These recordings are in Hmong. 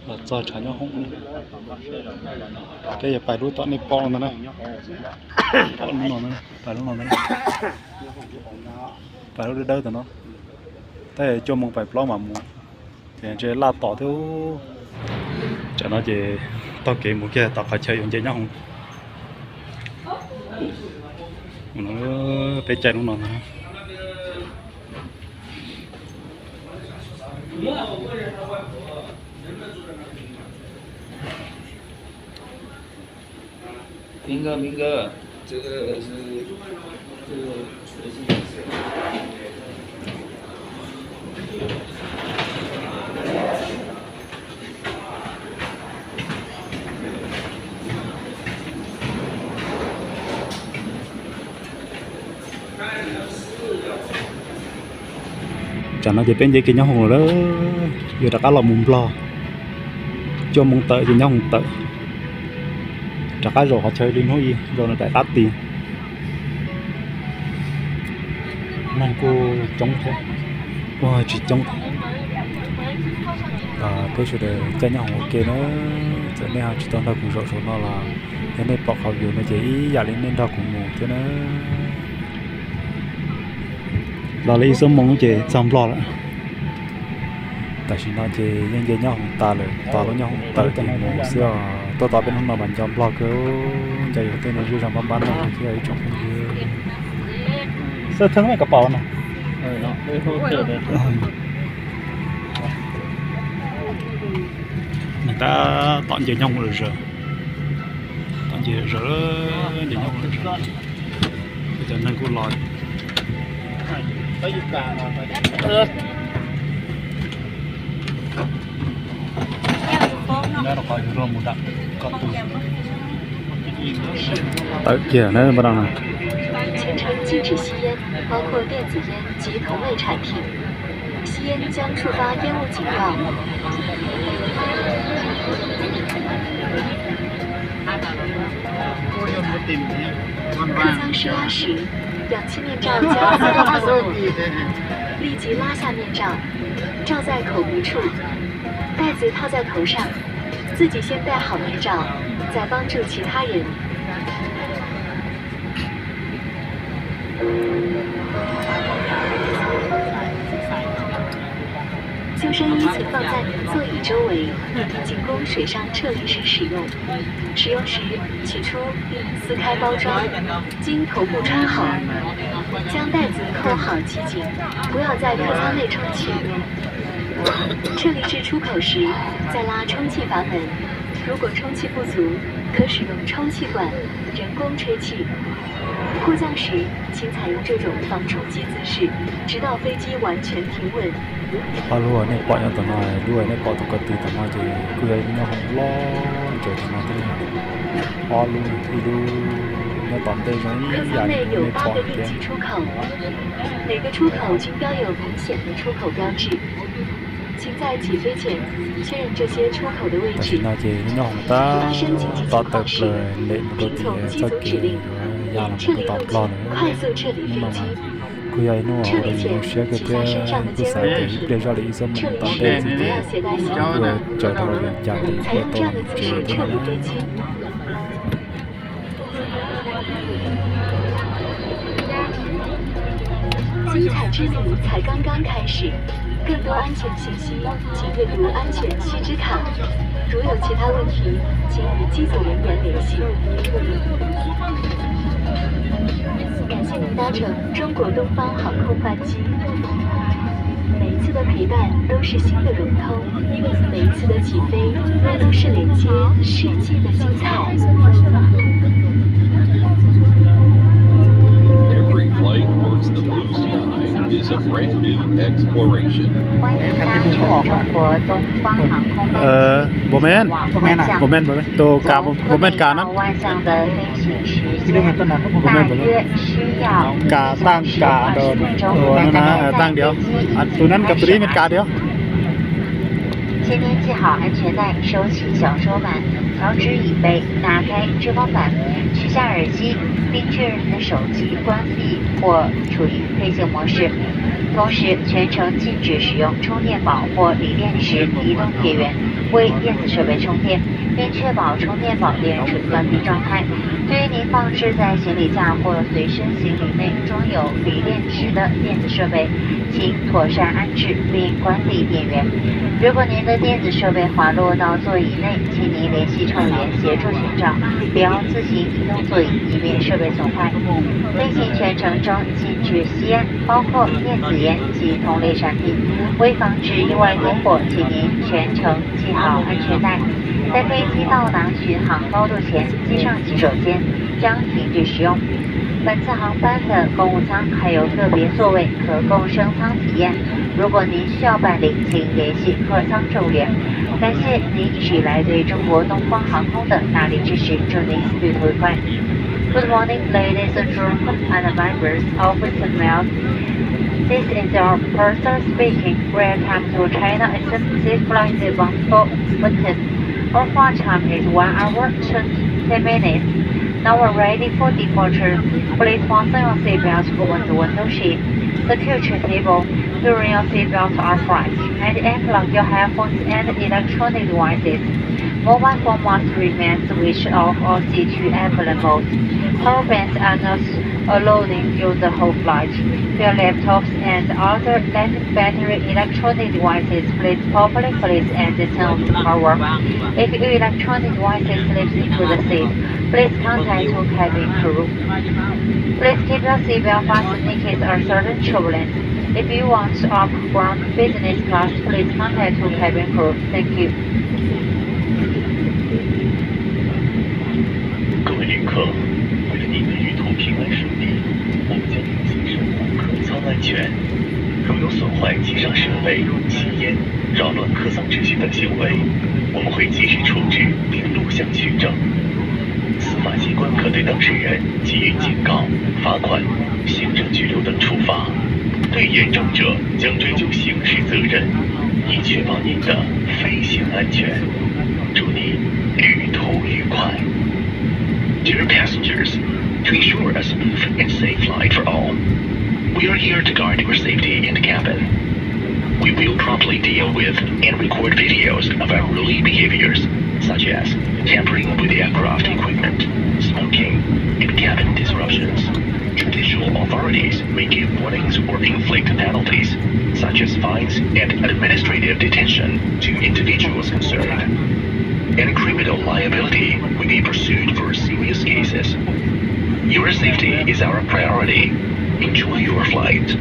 Los txog tshav nyob hoom, peb yuav pais lub tom nej pom ntawd na. Pom lub no, pais lub no ntawd, pais lub dawb dawb tom no. Tab sis cuaj moos pais plaub mam mus, ces ntshe laj tom thiab. Tsam no ces taug kev mus kiag tom qhov chaw yuav nce nyob hoom. Peb caij lub no ntag. Tsam no ces peb nce kiag nyob hoom lawm, yuav rov qab los mus Nplog. Cuaj moos tawm ces nyob hoom tawm, rov qab zaum qhov chaw li hnub ib zaum no daim qab ti. Neeg kuj coob thiab, kuj tsis coob thiab. Peb sawv daws caij nyob hoom ua ke na, txawm nej ho tsis tau nrog kuv zaum saum no los yog nej pom qhov view no ces ib yam li nej nrog kuv mus thiab na. Los li ib xuab moos ces txog Nplog lawm. Tam sim no ces yeej nce nyob hoom tas lawm, tos lub nyob hoom tawm ces mus xwb os. Tuaj tos peb hnub no mas nco Nplog kawg, nco yus tej no zej zog npab npab no thiab ib tsoom phooj ywg. Xab thab me kab paus no. Nws tab tom nce nyob hoom lawm zog, tom nce zog, nce nyob hoom lawm zog. Cov neeg kuj los. Tawm kiag na npaj no. 全程禁止吸烟，包括电子烟及同类产品。吸烟将触发烟雾警报。客舱使用时，氧气面罩将自动脱落，立即拉下面罩，罩在口鼻处，袋子套在头上，自己先戴好面罩，再帮助其他人。 救生衣存放在您座椅周围，仅供水上撤离时使用。使用时，取出并撕开包装，经头部穿好，将袋子扣好系紧，不要在客舱内充气。撤离至出口时，再拉充气阀门。如果充气不足，可使用充气管人工吹气。 迫降时，请采用这种防冲击姿势，直到飞机完全停稳。Ob lub nej pom nyob tom no, lub nej pom tus ko tw tom no ces kuj yog ib lub nyob hoom loj ntsws tom no thiab. Ob lub, ib lub nyob tom ntej zoo ib yam li nej pom thiab. 每个出口均标有明显的出口标志。 请在起飞前确认这些出口的位置。 Tam sim no ces nyob hoom tab tom tawm plaws lem mus rau tim txoj kev ya los mus rau tom Nplog lawm. Hnub no mas kuj yog ib hnub uas ua rau yus zoo siab kawg thiab kuj xav tias ib pliag zoj li ib xuab moos tom ntej xwb ces kuj yuav tsaws rau vias cas li kuj tau los mus tsev thiab no na. 精彩之旅才刚刚开始，更多安全信息，请阅读安全须知卡。如有其他问题，请与机组人员联系。感谢您搭乘中国东方航空班机。每一次的陪伴都是新的融通。 每一次的起飞都是连接世界的精彩。 Every flight towards the blue sky is a brand new exploration. 欢迎搭乘中国东方航空班机往万象。 Tus kam puas muaj kam na? 万象的飞行时间大约需要 Kam tag kam rau no na, tag diam. Tus no kam tus dib, kam diam. 先编系好安全带，收起小桌板，调直椅背，打开遮光板，取下耳机，并确认您的手机关闭或处于飞行模式。同时，全程禁止使用充电宝或锂电池移动电源。为电子设备充电，并确保充电宝电池关闭状态。对于您放置在行李架或随身行李内装有锂电池的电子设备，请妥善安置并关闭电源。如果您的电子设备滑落到座椅内，请您联系乘务员协助寻找，不要自行移动座椅，以免设备损坏。飞行全程中禁止吸烟，包括电子烟及同类产品。为防止意外点火，请您全程系好安全带。在飞机到达巡航高度前，系上洗手间，将停止使用。本次航班的公务舱还有个别座位可供升舱体验，如果您需要办理，请联系客舱乘务员。感谢您一直以来对中国东方航空的大力支持，祝您旅途愉快。Good morning, ladies and gentlemen, and members of the media. This is your person speaking. Welcome to China Airlines flight one four one. Our flight time is one hour twenty minutes. Now we're ready for departure. Please fasten your seatbelt over the window seat. Secure your table. During your seatbelt are flight, and unplug your headphones and electronic devices. Mobile phone must remain switched off or set to airplane mode. Power banks are not allowed in the whole flight. Your laptops and other light battery electronic devices please properly place and turn off the power. If your electronic devices slips into the seat, please contact your cabin crew. Please keep your seatbelt fastened in case of sudden turbulence. If you want to opt from business class, please contact your cabin crew. Thank you. 各位旅客，为了您的旅途平安顺利，我们将 请守护客舱安全。如有损坏机上设备、吸烟、扰乱客舱秩序等行为，我们会及时处置并录像取证。司法机关可对当事人给予警告、罚款、行政拘留等处罚。对严重者将追究刑事责任，以确保您的飞行安全。祝您旅途愉快。Dear passengers, to ensure a smooth and safe flight for all, we are here to guard your safety in the cabin. We will promptly deal with and record videos of unruly behaviors, such as tampering with aircraft equipment, smoking, and cabin disruptions. Judicial authorities may give warnings or inflict penalties, such as fines and administrative detention, to individuals concerned. And criminal liability will be pursued for serious cases. Your safety is our priority. Enjoy your flight.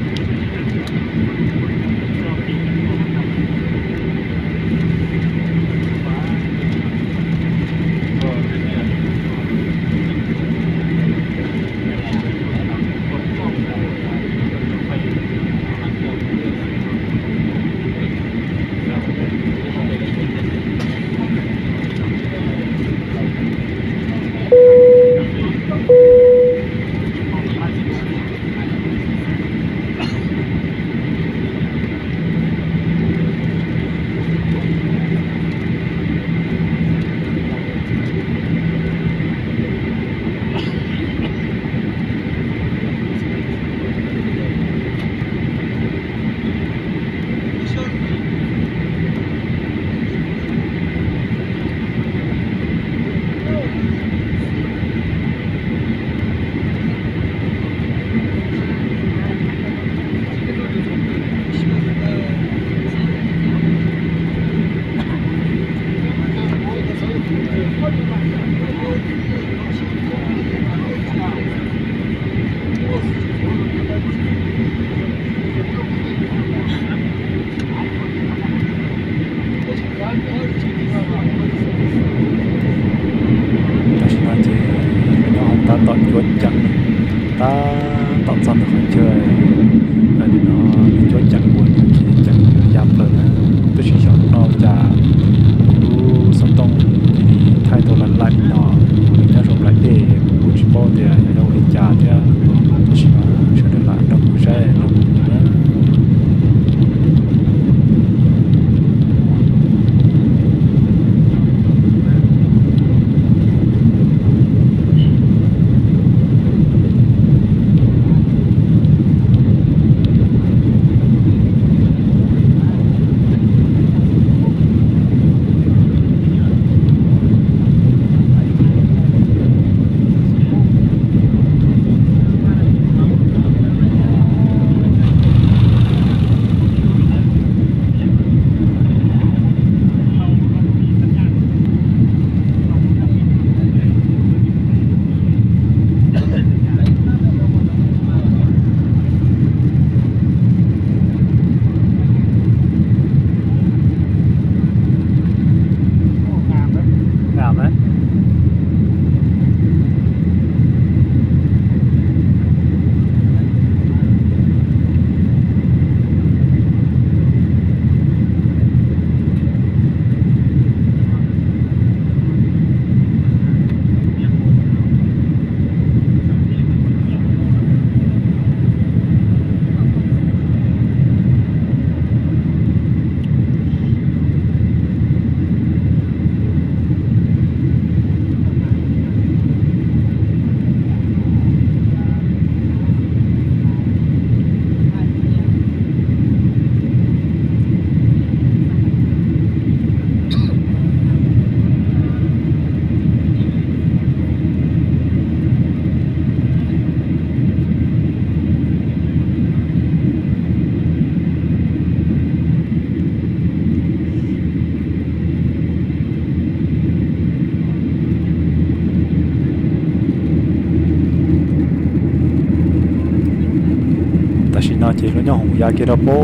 Ces lub nyooj hoom ya kiag rau pem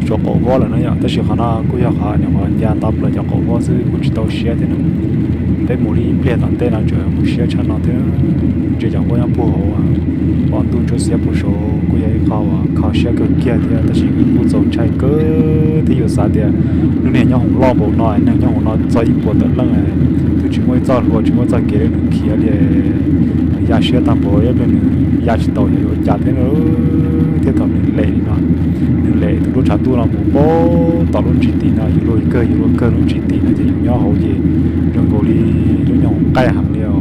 saum qaum huab lawm no yom, tab sis qhov no kuj yog qhov nyuam qhuav ya nto plaws cov qaum huab xwb, kuj tsis tau siab thiab no. Peb mus li ib pliag tom ntej no tseem mus siab tshaj no thiab. Ntsia cov huab nyob puag hauv, pom ntuj ntsuab xiab puag saud kuj yog ib qho uas kho siab kawg kiag thiab, tab sis kuj txaus ntshai kawg thiab. Yus xav tias lub niag nyooj hoom loj npaum no, neeg nyooj hoom no txog ib puas tawm leej, twb tsis muaj ib txoj hlua tsis muaj txoj kev rau nws khiav li, nws ya siab tag npaum, ib pliag nws ya tsis taus yog yuav ua cas thiab. Thiab thaum nws lem li no, nws lem tus duab tshav ntuj no mus pem tom lub ntsis tid no, yus luag kawg yus luag kawg lub ntsis tid no ces yus nyob hauv ces zoo nkaus li lub nyooj hoom qaij heev li os.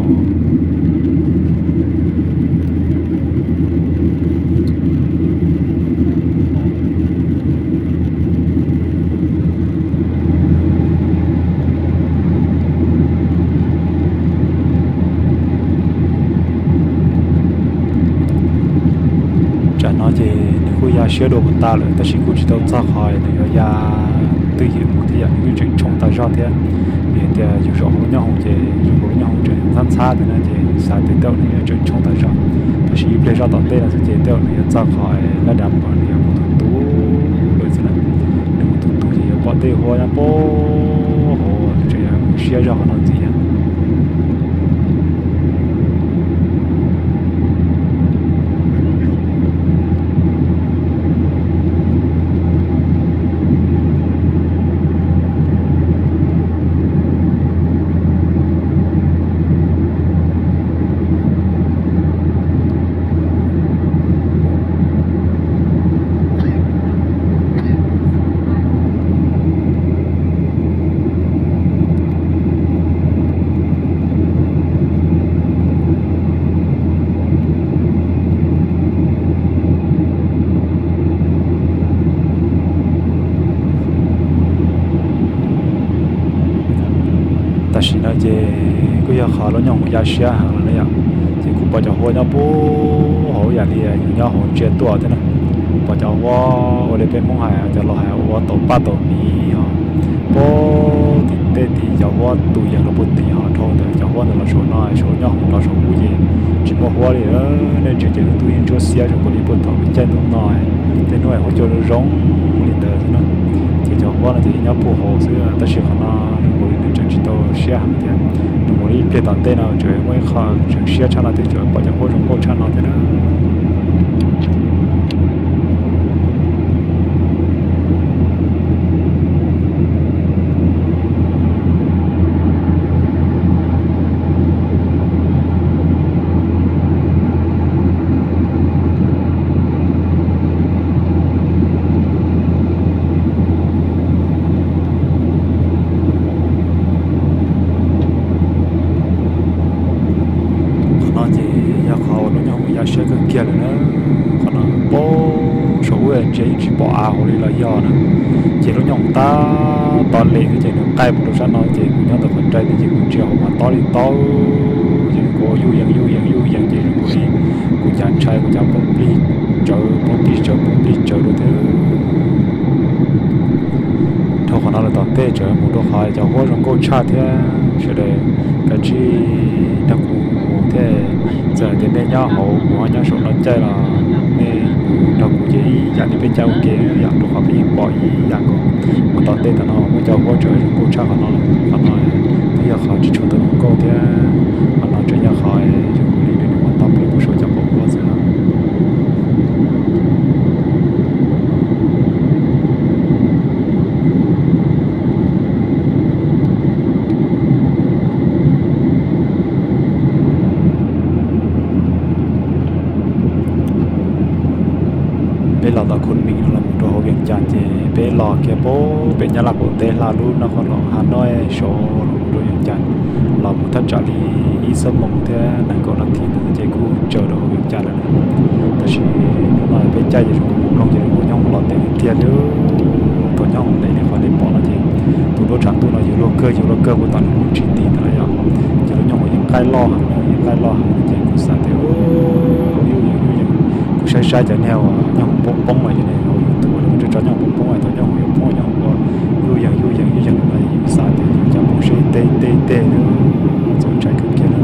Tsam no ces nws kuj ya siab dua puas tas lawm, tab sis kuj tsis tau txog qhov nws yuav ya twj ywm mus thiab yom, nws kuj tseem tshoob tas zog thiab. Vim tias yus zaum hauv lub nyooj hoom ces zoo nkaus lub nyooj hoom tseem ntxhab ntxhab thiab na, ces xav tias tej zaum nws yuav tseem tshoob tas zog. Tab sis ib pliag zoj tom ntej no xwb ces tej zaum nws yuav txog qhov laj dav npog nws yuav mus tus tus lawm xwb na. Nws mus tus tus ces yuav pom tej huab nyob pem hauv, nws tseem yuav mus siab zog qhov no ntxiv thiab. Tam sim no ces kuj yog qhov lub nyooj hoom ya siab heev lawm na yom. Ces kuj pom cov huab nyob puag hauv yam li yus nyob hauv ntsia tuaj thiab na. Pom cov huab ua li peb Hmoob hais cov laus hais ua taum paj taum miv os, puag tim tej tim cov huab tus yees rau puag tim os, dhau ntawm cov huab ntawd los saum no, saum nyob hauv los saum ub ces tsis muaj huab li. Nej ntsia ces lub ntuj yeej ntsuab xiab zoo nkaus li puag thaum lub caij ntuj no, tej hnub huab cua zoo zoo li ntawd xwb na. Ces cov huab no ces nyob puag hauv xwb, tab sis qhov no zoo nkaus li nws tseem tsis tau siab heev thiab. Nws mus li ib pliag tom ntej no tseem muaj ib qho tseem siab tshaj no thiab, tseem pom cov huab zoo nkauj tshaj no thiab na. Qhov no ces yog qhov uas lub nyooj hoom ya siab kawg kiag lawm na. Qhov no puag saum ub ntsia yeej tsis pom av hauv li los yog na. Ces lub nyooj hoom tab tom lem xwb ces nws qaij mus rau sab no ces kuv nyob ntawm qhov rai ces kuv ntsia hauv mas tob li tob, ces kuv yuj yees yuj yees yuj yees ces zoo nkaus li kuv cav ntshai kuv cav poob plig tsawv poob plig tsawv poob plig tsawv rau thiab. Dhau qhov no lawm tom ntej tseem mus rau qhov cov huab zoo nkauj tshaj thiab. Sawv daws kav tsij nrog kuv mus thiab. Txawm hais tias nej nyob hauv kuv ho nyob saum no caij los nej mus nrog kuv ces ib yam li peb caij ua ke yom, rau qhov peb yeej pom ib yam nkaus. Mus tom ntej tom no muaj cov huab tseem zoo nkauj tshaj qhov no. Qhov no twb yog qhov tsis tshua tau zoo nkauj thiab. Qhov no tseem yog qhov zoo nkaus li nws mus tau plaws puag saum cov qaum huab xwb. Peb los tom Khun Mis no los mus rau hauv Vias Cas ces peb los kiag puag pem Nyab Laj qaum teb hla lub Naj Qhoos Loos Has Nois saud los mus rau Vias Cas, los mus thaj tsam li ib xuab moos thiab nees nkaum nas this ntawd ces kuj tsaws rau hauv Vias Cas lawm na. Tab sis hnub no peb caij ces zoo nkaus mloog ces zoo nkaus nyob mus los ntev tiag tiag li. Thaum nyob mus ntev li qhov nej pom no ces tus duab tshav ntuj no yuav luag kawg yuav luag kawg puag tom nws lub ntsis tid ntawd lawm yom. Ces lub nyooj hoom yeej qaij loj heev, yeej qaij loj heev ces kuv xav tias yuj yees yuj yees. Kuv saib saib cov niag uas nyooj hoom poob poob los cov niag hauv YouTube lawv muaj tso nyooj hoom poob poob, thaum nyooj hoom yuav poob nyooj hoom ua yuj yees yuj yees yuj yees no yus xav tias yus cov poob siab teg teg teg, txaus ntshai kawg kiag na.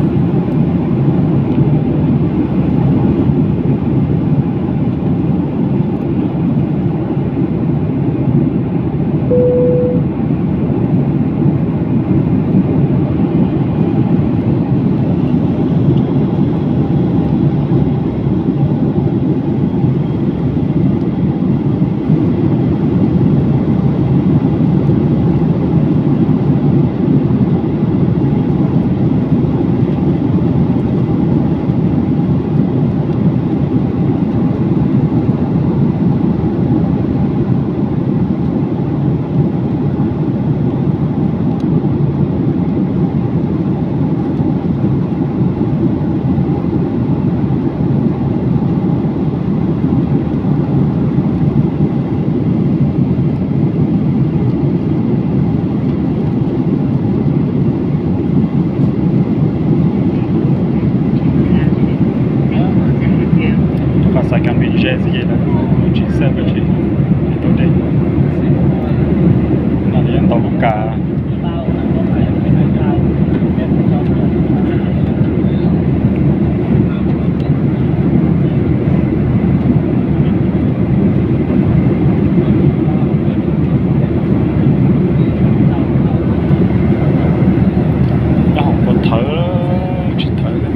Tsev xwb ces lawv kuj tsis xav pes tsawg, tsis tau dej. No lawv yuav ntaus lub kas. Nyob hauv puas thawv, tsis thawv li.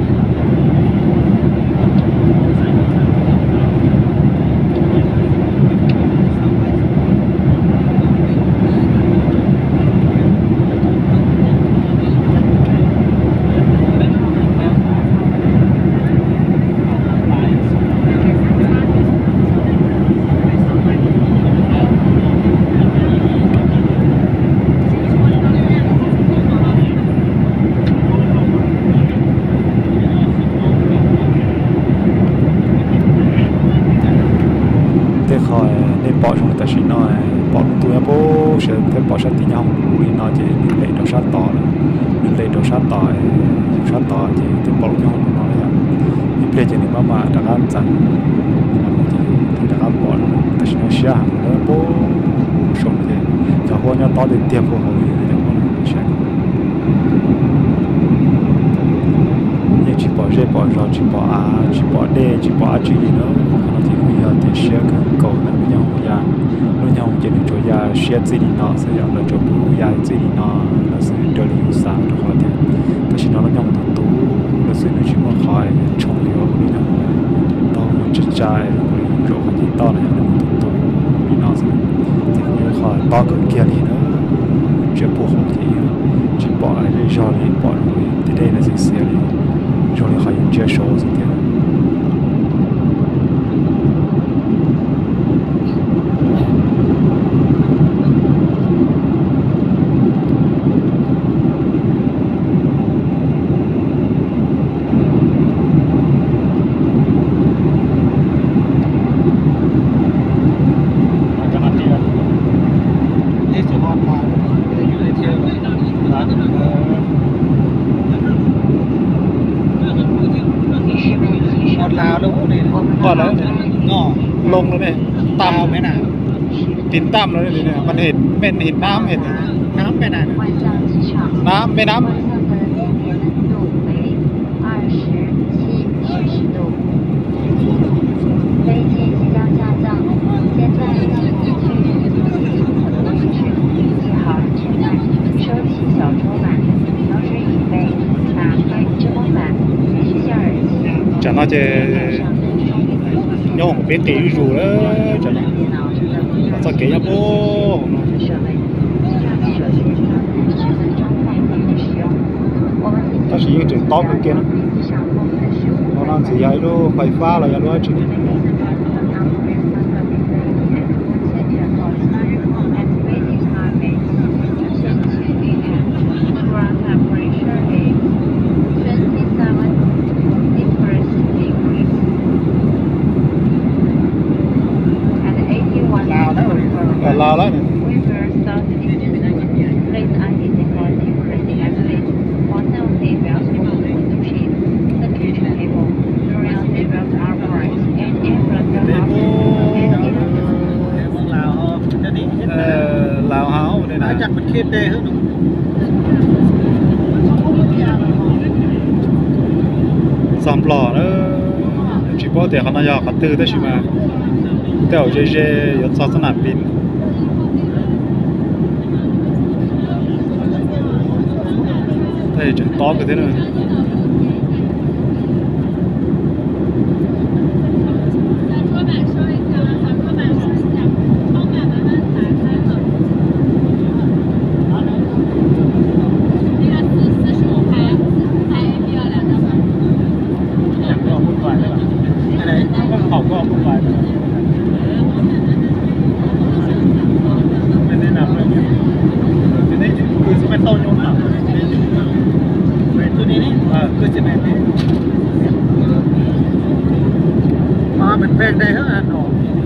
Tej qho nej pom zoo li tam sim no, pom lub ntuj nyob puag saud thiab pom sab tid nyob hauv li no ces nws lem rau sab tod lawm. Nws lem rau sab tod, yus sab tod ces twb pom lub nyob hauv no yom. Ib pliag ces nws maj mam rov qab ntxeev, ces thiaj rov qab pom. Tam sim no siab heev, puag saum no ces cov huab nyob tob tiag tiag puag hauv li cov huab no siab. Yeej tsis pom zej pom zos, tsis pom av, tsis pom dej, tsis pom dab tsi li na. Qhov no ces kuj yog tias siab kawg nkaus ntawm lub nyoog ya. Lub nyoog ces nws tsuas ya siab txij li no xwb yom, lawv tsuas pub ya txij li no xwb raws li yus xav, rau qhov tias tam sim no lub nyoog tus tus lawm xwb, nws tsis muaj qhov yuav tshoov yuav ua lub nyoog tau mus tsa tsa zoo li zaum qhov ces toj no, nws tus tus li no xwb. Ces kuj yog qhov tob kawg kiag li na. Ntsia puag hauv ces tsis pom zej zog li, pom zoo li tej dej no xiav xiav li, zoo li qhov yus ntsia saud xwb thiab. Qhov lawv no, loo lawm ne, tam, pin tam lawm ne, pem hin nam, hin nam, pem nam. Tsam no ces nyob hauv peb qis zuj zus lawm, tsam no txoj kev nyob puag hauv no. Tab sis yeej tseem tob kawg kiag na. Qhov no ntshe yog ib lub fais fab los yog lub dab tsi. Laus lawm. Laus hauv li na. Txog Nplog na, tsis paub tias qhov no yog qhov twg tab sis mas tej zaum ze ze yuav txog txoj nam pin. Tab sis tseem tob kawg thiab na.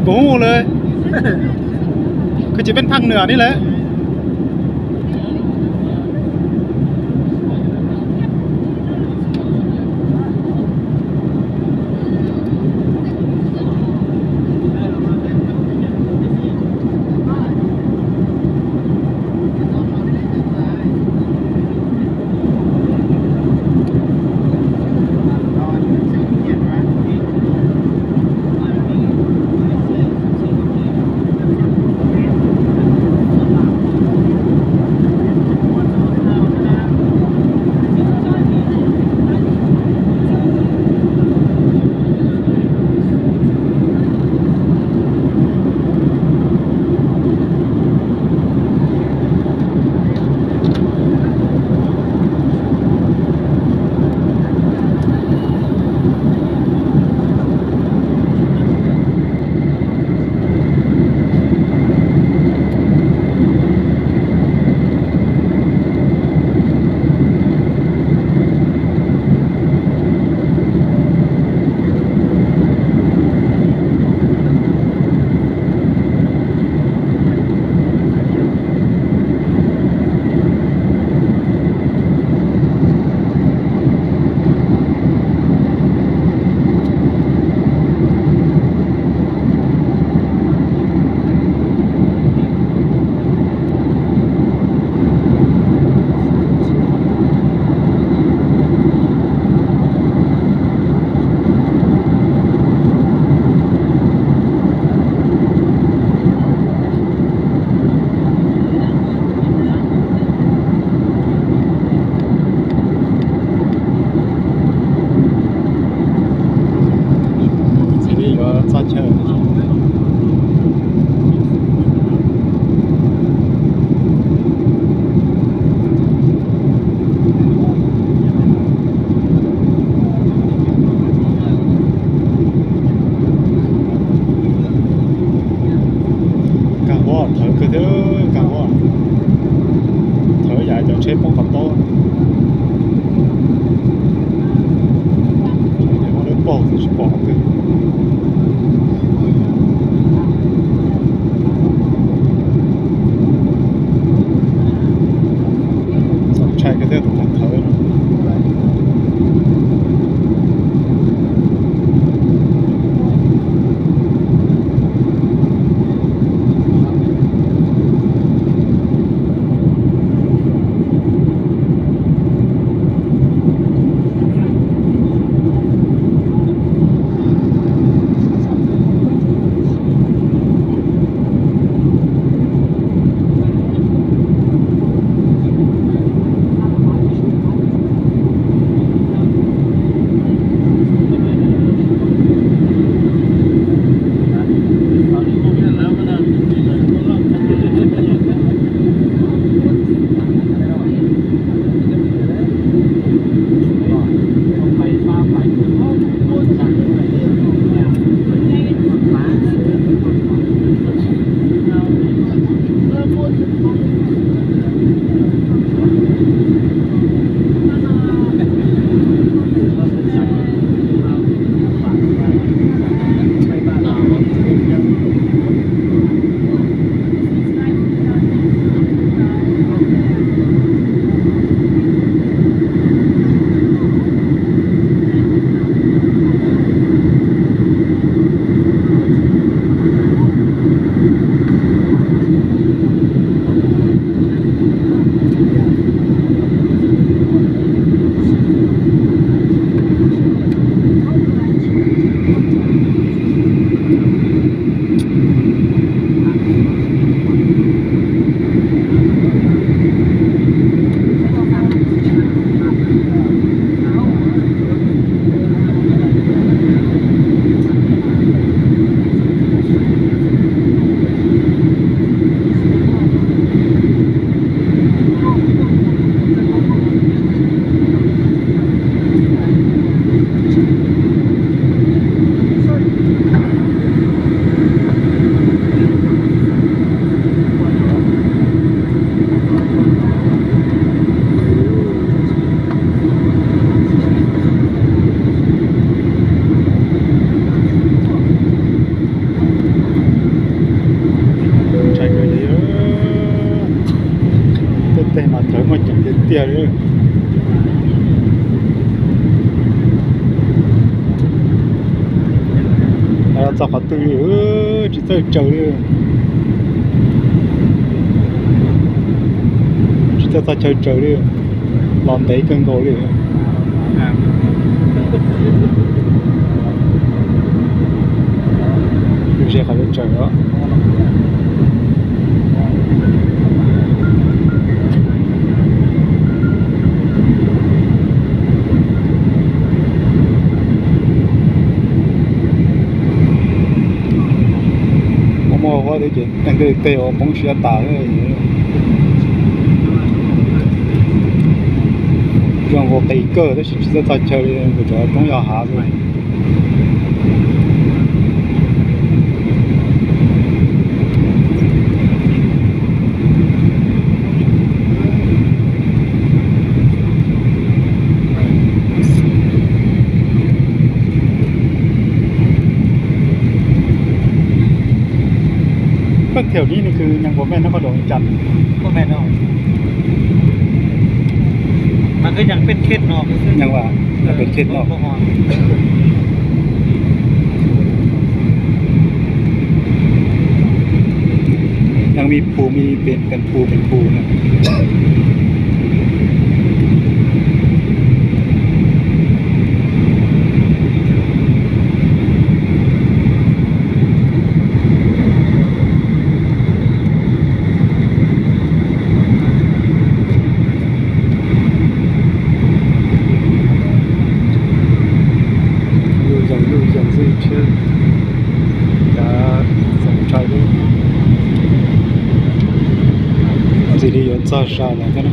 Pum le, koj tsis peb phaj nws ni le. Muaj lub paug tsis pom tiag. Txaus ntshai kawg thiab tus thawv. Ntshai kawg li, tej teg mas thawv muaj ceem tiag tiag li. Txog qhov twg li, tsis txawj tsaws li. Tsis txawj txog chaw tsaws li. Los ntev kawg nkaus li. Ze qhov tsaws os. Muaj muaj huab thiab ces tej nqes tej uas poob siab tas. Zoo nkaus qis kawg tab sis tsis txawj txog chaw li, kuv cov poob yog hav xwb. Peb thiaum ni nws kwv nyeem puas meej no koj dua ib tsam. Puas meej no. Mas kwv nyeem peb khej no. Nyeem vas peb khej no. Nyeem me phu me pem pem phu pem phu no. Yuj yees yuj yees xwb thiab. Cav txaus ntshai thiab. Ntxim li yuav txog sas lawm thiab na.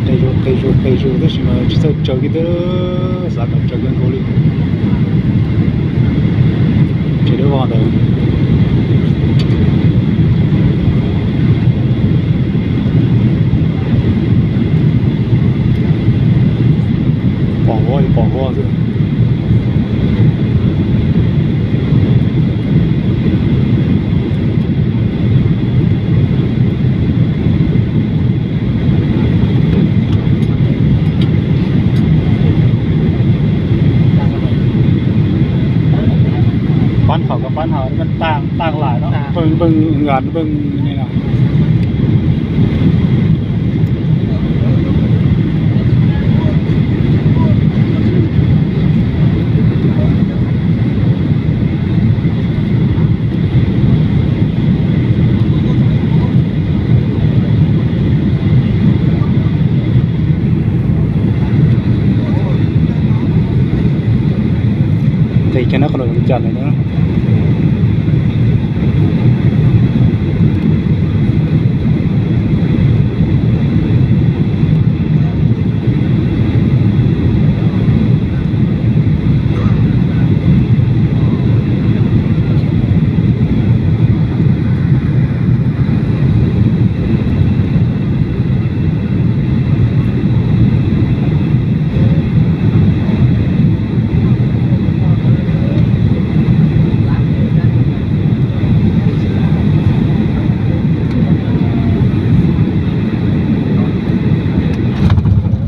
Qis zus qis zus qis zus tab sis mas tsis txawj tsaws kiag thiab, xav kom tsaws kawg nkaus li. Tsev dawb vog ntawd. Pej npej nkas pej ni no. Ces cov no qhov lawv ua cas lawm na.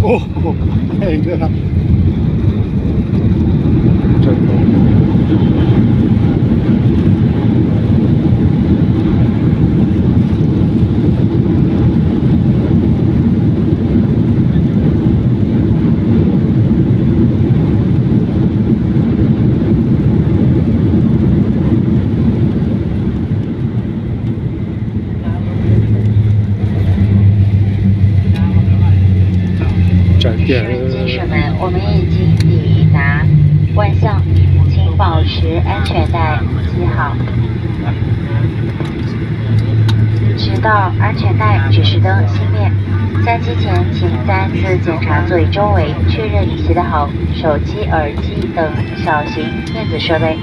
Ua, tsawg tiag. 我们已经抵达万象，请保持安全带系好。直到安全带指示灯熄灭。下机前，请再次检查座椅周围，确认你携带好手机、耳机等小型电子设备，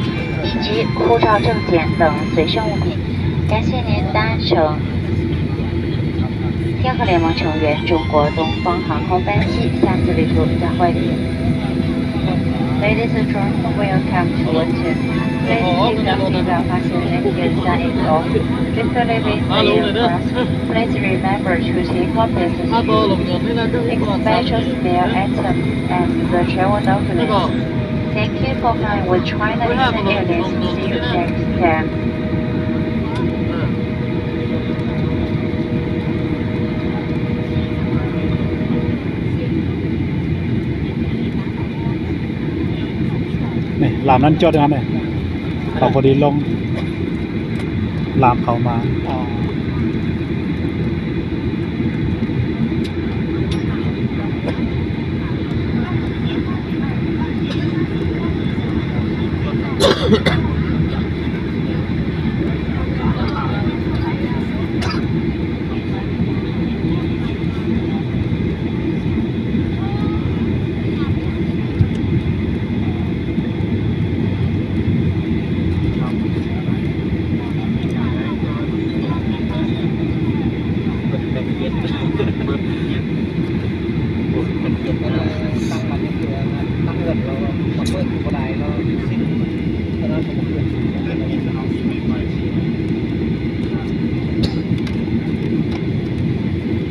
以及护照、证件等随身物品。感谢您搭乘 天河联盟成员中国东方航空班机，下次旅途再会。Ladies and gentlemen, welcome to Wenzhen. Please keep your seatbelt fastened until sign is off. Before leaving the aircraft, please remember to take all passengers' special small items and the travel documents. Thank you for flying with China Eastern Airlines. See you next time. Làm nó cho được này. Không có đi lông. Làm khẩu mà.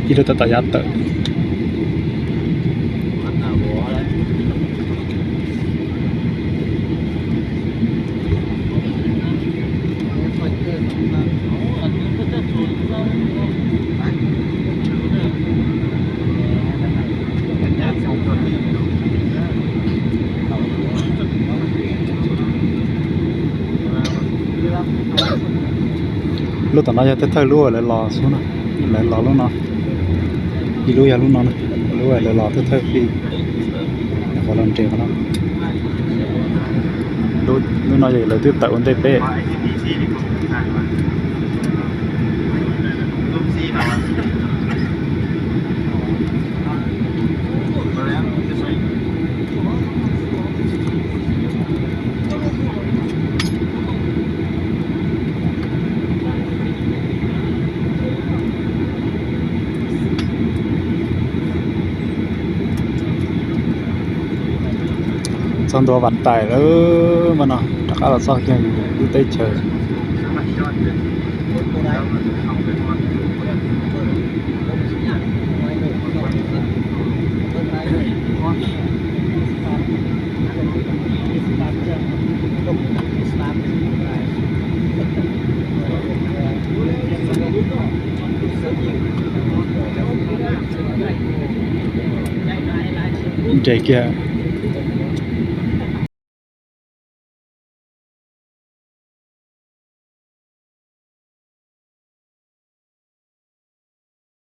Ib lub tab tom yav tawm. Lub tom no yog thawj thawj lub uas lawv los xwb no, lawv los lub no, ib lub yog lub no, lub uas lawv los thawj thawj li, qhov los nres qhov no. Lub no yog lawv twb tawm ua ntej peb. Txog ntua Vam Tais lawm mas no rov qab los txog kiag lub teb chaws. Nres kiag.